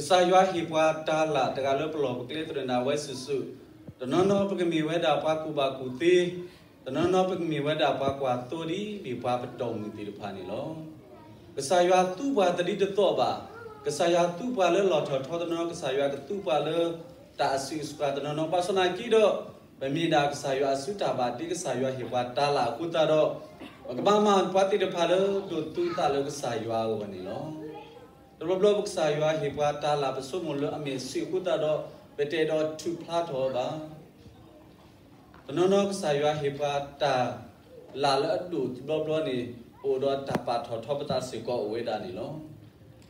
ကစၢ်ယွၤဟ့ၣ်ပှၤတၤလၢ်တဂၤလၢပလီၢ်ပကျဲသရိာ်နၤဝဲစုာ်စုာ်, တနီၤနီၤပကမ့ၢ်ဝဲဒၣ်ပှၤကူၣ်ဘၣ်ကူၣ်သ့, တနီၤနီၤပကမ့ၢ်ဝဲဒၣ်ပှၤကွၢ်သိဒ်မ့ၢ်ပှၤပတီၢ်မုၢ်သ့ၣ်တဖၣ်န့ၣ်လီၤ. ကစၢ်ယွၤသူပှၤတဒ်တသိးဘၣ်, ကစၢ်ယွၤသူပှၤလၢလီၢ်ထီၣ်ထီတနီၤ, ကစၢ်ယွၤကသူပှၤလၢတၢ်အစုၣ်အစှၤတနီၤနီၤ, ဘၣ်ဆၣ်သနာ်က့ဒီး ပမ့ၢ်ဒၣ်ကစၢ်ယွၤအစုတၢ်ဘၣ်တ့, ကစၢ်ယွၤဟ့ၣ်ပှၤတၤလၢ်အဃိသတးဒီး ပကဘၣ်မၤပှၤသ့ၣ်တဖၣ်လၢဒိးသူအသးလၢကစၢ်ယွၤအဂီၢ်န့ၣ်လီၤ. တဘျီဘျီပကစၢ်ယွၤဟ့ၣ်ပှၤတၤလၢ်ပဆိကမိၣ်လၢအမ့ၢ်အစုအဃိသတးဒီး ပတအဲၣ်ဒိးထုးဖျါထီၣ်အီၤဘၣ်. တနီၤနီၤကစၢ်ယွၤဟ့ၣ်ပှၤတၤလၢ်လၢအဒိၣ်တဘျီဘျီန့ၣ် ပအိၣ်ဒီးတၢ်ပာ်ထီၣ်ထီပသးစ့ၢ်ကီးအိၣ်ဝဲဒၣ်န့ၣ်လီၤ.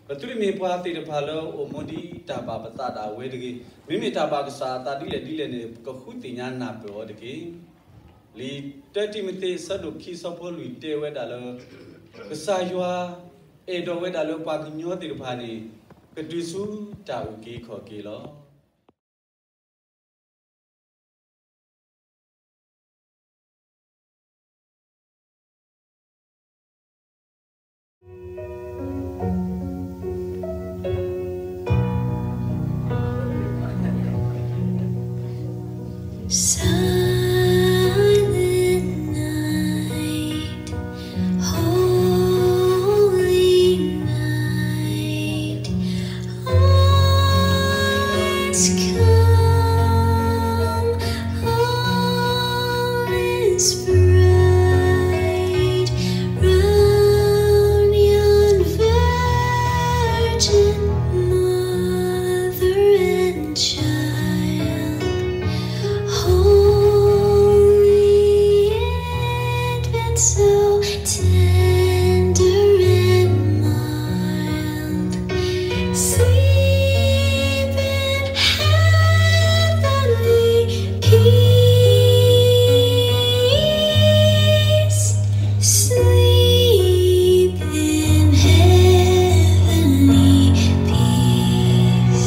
ပသုတမ့ၢ်ပှၤသ့ၣ်တဖၣ်လၢအိၣ်မူဒ်တၢ်ဘၣ်ပသးဒၣ်ဝဲတဂ့ၤ. မ့မ့ၢ်တၢ်ဘၣ်ကစၢ်အသးဒ်လဲၣ်ဒ်လဲၣ်န့ၣ် ပကဃုသ့ၣ်ညါနၢ်ပၢၢ်အီၤတက့ၢ်. လံာ်တၢတံၤမသ့း အဆၢဒိၣ်ခံ အဆၢဖိလွံၢ်တဲဝဲဒၣ်လၢ ကစၢ်ယွၤအဲၣ်ဒိးဝဲဒၣ်လၢပှၤကညီသ့ၣ်တဖၣ်န့ၣ် ကတုၤဆူတၢ်အုၣ်က့ၤခီၣ်က့ၤလီၤ. Silent night, holy night, all is calm, all is bright round yon virgin mother and child. Holy infant, so tender and mild, sleep in heavenly peace, sleep in heavenly peace.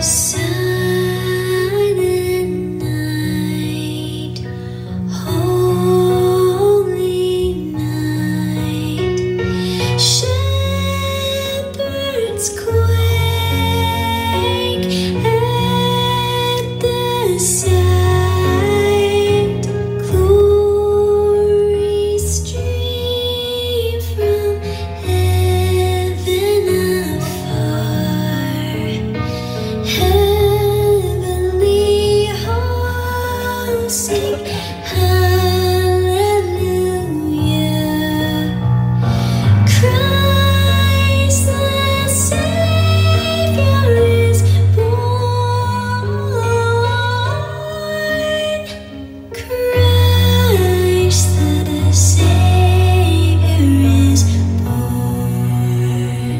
Silent night, holy night, shepherds quake at the sight. Glory stream from heaven afar, heavenly hosts sing hallelujah. Christ the Savior is born. Christ the Savior is born.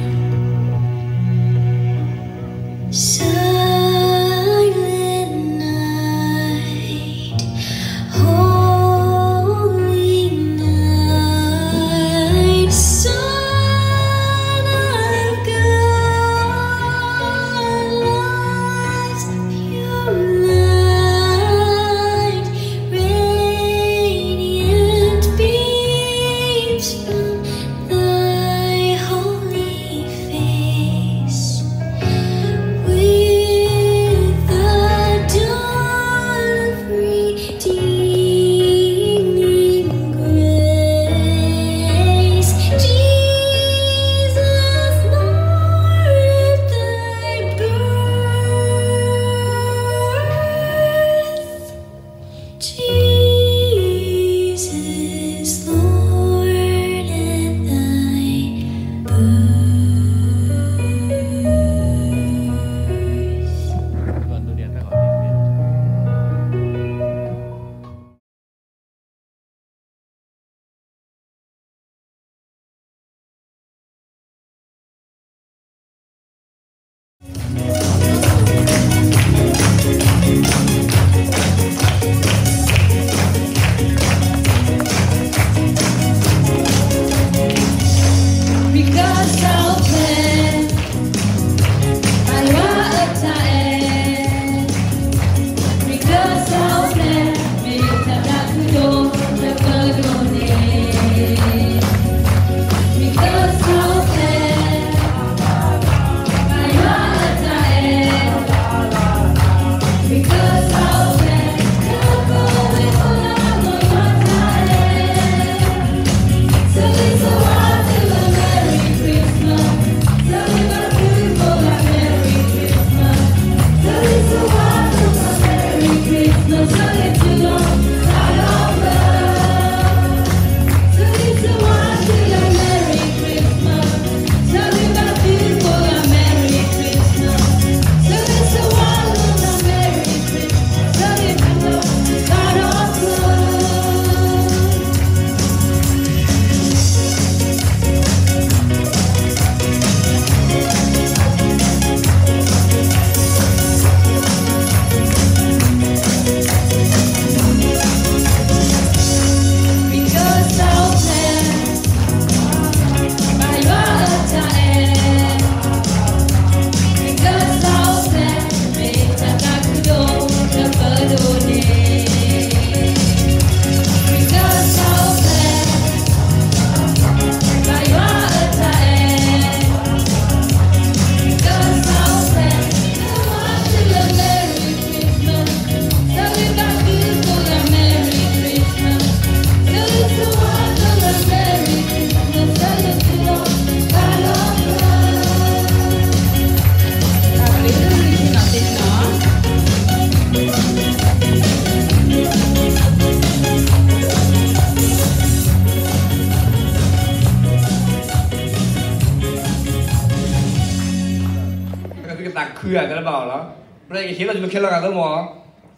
Silent night, holy night, Son of God, love's pure light, radiant beams from thy holy face. With the dawn of redeeming grace, Jesus, Lord, at thy birth. Jesus, Lord, at thy birth. တၢ်ကဲလၢဘၣ်အီၤလီၤ. ပရၢယကဟ့ၣ်လီၤယလိၤခဲလၢာ်ဂၤသၢမး,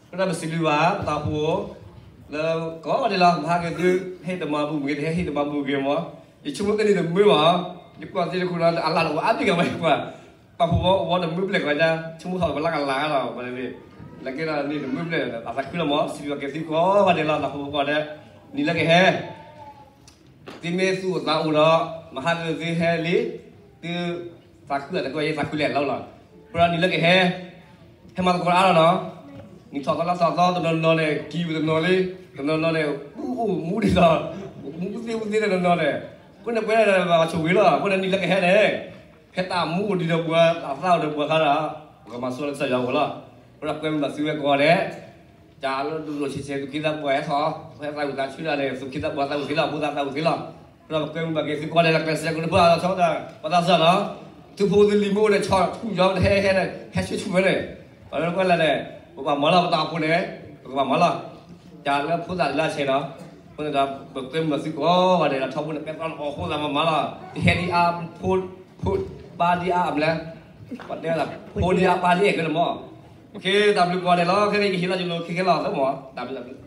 ပတၢ်ပစံးဘျုးဘၣ် ပသးဖိ လၢကိးဂၤဒဲးလီၤ. မဟါက့ၤသု ဟ့ၣ်တမၤဘူၣ်မ့ၢ်ဂ့ၤ တဟဲဟ့ၣ်တမၤဘူၣ်ဂ့ၤမး, ယဆိကမိၣ်ကန့ၢ်တမုာ်ဘၣ်, ယကွၢ်သ့ၣ်တခူလီၤ အလၢ်တအိၣ်အါဘံၣ်ဂၤမး ယကွၢ် ပာ်ဖှိၣ်ဝဲအိၣ်ဝဲတမုာ်ဘျဲၣ်ကီးညါ ဆိကမိၣ်ထီၣ်ပလၢကလၤလီၤ ပှၤန့ၣ်, လၢကဲဒီးန့ၢ်တမုာ်ဘျဲၣ် အသးခုလီၤမး စံးဘျုးက့ၤသုကိးဂၤဒဲးလီၤ သးဖိကိးဂၤဒဲး, နံၤလၢကဟဲ သုမ့ၢ်သူၣ်အိၣ်သးအိၣ်ဒီး မဟါက့ၤသုဟဲလံ, သုသးခုအတကွဲၢ်ယဲသးခုလဲၣ်လီၤလီၤ. ပရၢနံၤလၢကဟဲ, ဟဲမၤသကိးအါလီၤနီၤ, နံၤထီၣ်သီလါထီၣ်သီ တနီၤနီၤန့ၣ် ကံၢ်ပူၤတနီၤလံ, တနီၤနီၤန့ၣ် အူအူမူဒ်သိး မူသ့မူသ့တနီၤနီၤန့ၣ်, အဃိန့ၣ်ပှၤဘၣ်ဆိၣ်ဂ့ၤလီၤ. အဃိန့ၣ်နံၤလၢကဟဲန့ၣ် ဖဲတၢ်မူအိၣ်ဒံးဒီးပှၤ တၢ်သၣ်အိၣ်ဒီးပှၤခါဒီး ပကမၤဆိလၢကစၢ်ယွၤအအိၣ်လီၤ. ပရၢကွဲမုာ်ဘၣ်သုဝဲကိးဂၤဒဲး တၢ်လၢဒိၣ်ဒိၣ်ဆံးဆံး သူၣ်က့သးပှၢ်ဟဲထီၣ် ဟဲသးဝံၣ်သးဆၢဒၣ်န့ၣ် သူၣ်က့သးပှၢ်သးဝံၣ်သ့လီၤ ဖိသၣ်သးဝံၣ်သ့လီၤ. ပရၢပကွဲမုာ်ဘၣ်က့ၤသုကိးဂၤဒဲး လၢကျဲးစၢးကရူၢ်ဖိအါလီၤဆီဒၣ် ပသးစၢ်နီၤ, ထူဖိသလံၤမ့ၢ်အိၣ်ဒီးဆီထူၣ်ယီၤပတဟဲဟဲန့ၣ် ဟဲဆူၣ်ဆူၣ်ဝဲန့ၣ်, ပှၤလၢကွၢ်လၢ်န့ၣ် ပဘၣ်မၤလီၤ ပတၢ်အိၣ်ဖှိၣ်န့ၣ် ပကဘၣ်မၤလီၤ. တၢ်လၢဖိသၣ်လၢအဆဲးနီၤ, အဃိန့ၣ်ဒီး ပကွဲမုာ်ဘၣ်သုကိးဂၤဒဲးဒီး ထီဘိန့ၣ် ပဲတြီန့ၣ်အီၣ်ဃိသးမၤမၤလီၤ, တဟဲဒံးအါ ဖိ ဖိ ပၢ်ဒံးအါအမလဲၣ်, ပှၤတဲဝဲဒၣ် ဖိဒံးအါပၢ်ဒံးအဲၣ်ကလၢမး. တၢ်ဘျုးကိးဂၤဒဲးလီၤ, ခဲကဟ့ၣ်လီၤယလိၤခဲခဲလီၤ သၢမး, တၢ်ဘျုးတၢ်ဘျုး